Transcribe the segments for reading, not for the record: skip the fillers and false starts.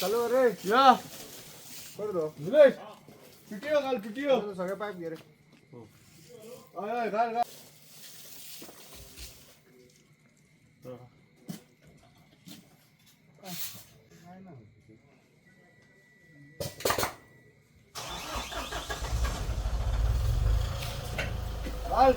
चालू रे या कर दो निलेश, पिटियो घाल, पिटियो. सगळे पाईप घे रे. हय हय, घाल घाल. घाल.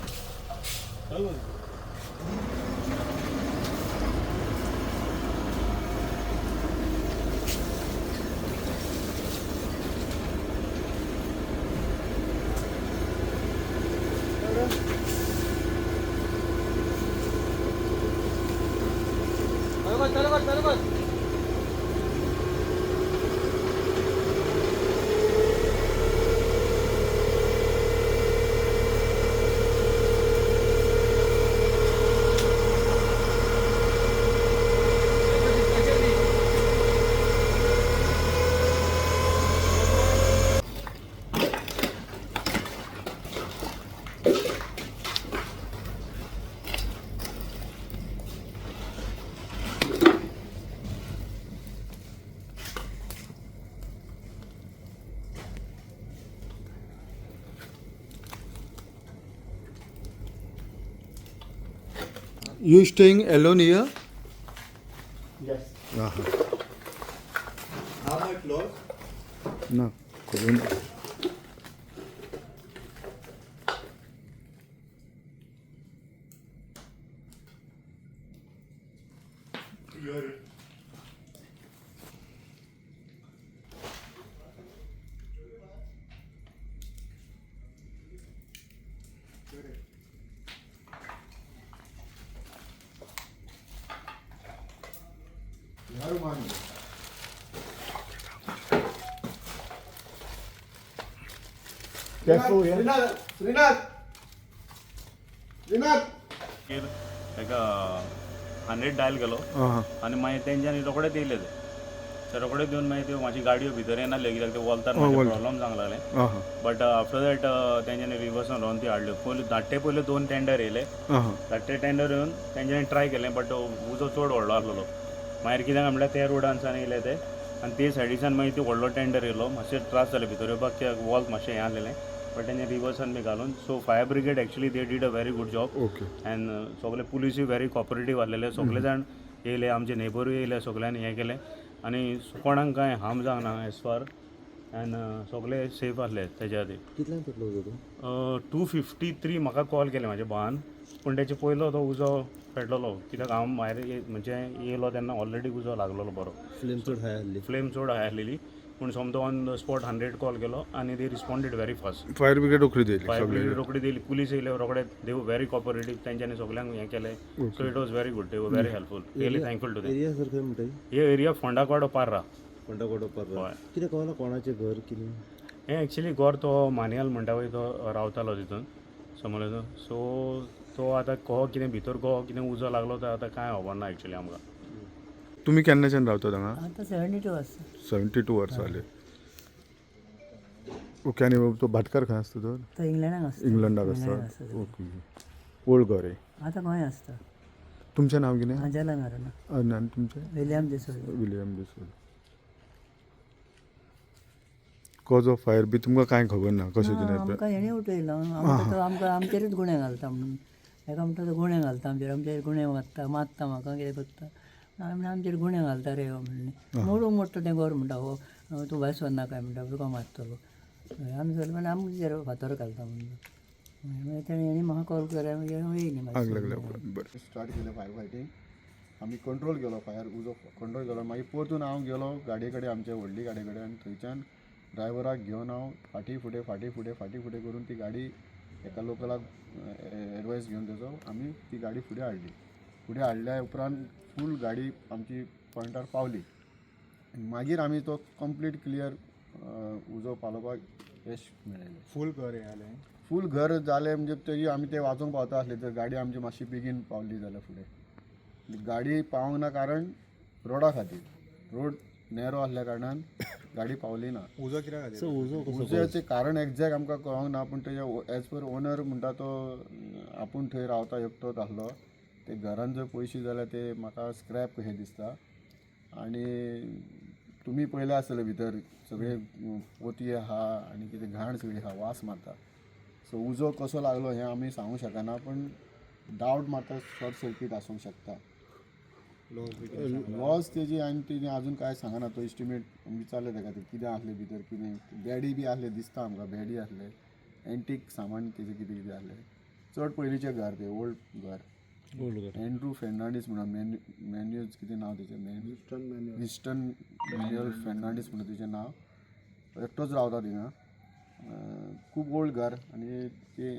चालू कर, चालू कर, चालू कर. You staying alone here? Yes. Uh-huh. हा my close. ना, करून. ह्या रुमान. श्रीनाथ, श्रीनाथ, श्रीनाथ. ताका 100 डायल केलो आनी मागीर तेंच्यांनी रोखडेच येयले ते. ते रोखडेच येवन मागीर त्यो म्हाजी गाडयो भितर येनासल्यो कित्याक ते वोल्तार प्रॉब्लम जावंक लागले. बट आफ्टर that तेंच्यांनी रिवर्सान व्हरोन ती हाडल्यो. पयलू धाडटे पयल्यो दोन टेंडर येयले. धाडटे टेंडर येवन तेंच्यांनी ट्राय केलें, बट उजो चड व्हडलो आसलेलो. मागीर कितें काय म्हणल्यार ते रोडानसान येयले ते आनी ते सायडीसान मागीर ते व्हडलो टेंडर येयलो. मातशे त्रास जाले भितर येवपाक, कित्याक वॉल्त मातशें हें आसलेलें. बट तेंचे रिवर्सान बी घालून, so fire brigade actually they did a very good job. And सगळे पुलिसूय व्हेरी कॉपरेटीव आसलेले. सगळे जाण येयले, आमचे नेबरूय येयले, सगळ्यांनी हें केलें आनी कोणाक कांय हार्म जावंक ना एज फार. एंड सगळे सेफ आसले तेज्या खातीर. कितल्यांक पेटलो उजो तो? 2:53 म्हाका कॉल केलें म्हाज्या भावान, पूण तेचे पयलो तो उजो पेटलेलो, कित्याक हांव भायर म्हणजे येयलो तेन्ना ऑलरेडी उजो लागलेलो बरो. फ्लेम चड हाय आसली. फ्लेम चड हाय आसलेली, पूण सोमतो ऑन the spot 100 call केलो आनी they responded very fast. Fire brigade रोखडी दिली. फायर ब्रिगेड रोखडी दिली, पुलीस येयले रोखडे, they were very cooperative. तेंच्यांनी सगळ्यांक हें केलें. So it was very good, they were very helpful, really thankful to them. Area sir खंय म्हणटा? हे एरिया फोंडाकवाडो पार्रा. फोंडाकोडो पर्रा. हय. कितें कळना कोणाचें घर कितें? हें एक्चुली घर तो मानियाल म्हणटा पळय तो रावतालो तितून समजलें न्हू. सो तो आतां कहो कितें भितर कहो कितें उजो लागलो तो आतां कांय खबर ना एक्चुली आमकां. तुम्ही केन्नाच्यान रावतात हांगा? आतां 72 आसा. 72 वर्सां जाली. ओके, आनी तो भाटकार खंय आसता तर? तो इंग्लंडाक आसता. इंग्लंडाक आसता. ओके, ओल्ड घर आहे. आतां गोंय आसता. तुमचें नांव कितें? आंजेला मेरोना. आनी तुमचें? William D'Souza. William D'Souza. Cause of fire बी तुमकां कांय खबर ना कशें कितें? आमकां हेणें उठयलो. आमकां तो आमकां आमचेरूच गुणे घालता म्हणून हेका म्हणटा, तो गुणे घालता आमचेर, आमचेर गुणे मारता, मारता म्हाका कितें करता. आमी आमचेर गुणे घालता रे हो म्हणलें. मोडूंक मोडटा तें घर म्हणटा हो, तूं भायर सरनाका म्हणटा, तुका मारतलो. आमी सरले म्हणल्यार आमचेर फातर घालता म्हणून. मागीर तेणें हेणी म्हाका कॉल केलो, मागीर हांव येयलें. आग लागल्या उपरांत, बरें. स्टार्ट केलें फायर फायटींग. आमी कंट्रोल केलो फायर, उजो कंट्रोल केलो. मागीर परतून हांव गेलो गाडये कडेन, आमचे व्हडली गाडये कडेन, आनी थंयच्यान ड्रायव्हराक घेवन हांव फाटीं फुडें फाटीं फुडें फाटीं फुडें करून ती गाडी एका लोकलाक एडवायस घेवन तेजो आमी ती गाडी फुडें हाडली. फुडें हाडल्या उपरांत फूल गाडी आमची पॉयंटार पावली. मागीर आमी तो कंप्लीट क्लियर उजो पालोवपाक यश मेळयलें. फूल घर हें जालें. फूल घर जालें म्हणजे तरी आमी ते वाचोवंक पावता आसले तर गाडी आमची मातशी बेगीन पावली जाल्यार फुडें. गाडी पावंक ना कारण रोडा खातीर, रोड नॅरो आसल्या कारणान गाडी पावली ना. उजो कित्या खातीर? सर उजो कसो? उज्याचें कारण एग्जॅक्ट आमकां कळोंक ना, पूण तेजे एज पर ओनर म्हणटा तो आपूण थंय रावता एकटोच आसलो. ते घरान जर पयशे जाल्यार ते म्हाका स्क्रॅप कशें दिसता आनी तुमी पळयलें आसतलें भितर सगळे पोतये आहा आनी कितें घाण सगळी आहा, वास मारता. सो उजो कसो लागलो हें आमी सांगूंक शकना, पण डावट मारता शॉर्ट सर्कीट आसूंक शकता. लॉस तेजी आनी तेजी अजून कांय सांगना. तो एस्टिमेट विचारलें ताका, ते कितें आसलें भितर, कितें बॅडी बी आसले दिसता आमकां, बॅडी आसले, एंटीक सामान तेजें कितें कितें आसलें. चड पयलींचें घर तें, ओल्ड घर. ओल्ड घर. एंड्रू फेर्नांडीस म्हणून, मॅन्यूज कितें नांव तेजें, विस्टन मॅन्युअल फेर्नांडीस म्हणून तेजें नांव. एकटोच रावता थिंगा. खूब ओल्ड घर आनी ते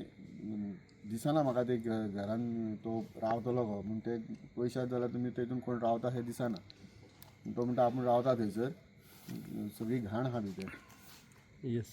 दिसना म्हाका ते घरान तो रावतलो गो म्हूण. ते पयशात जाल्यार तुमी तेतून कोण रावता हें दिसना. तो म्हणटा आपूण रावता थंयसर, सगळी घाण आहा भितर. येस.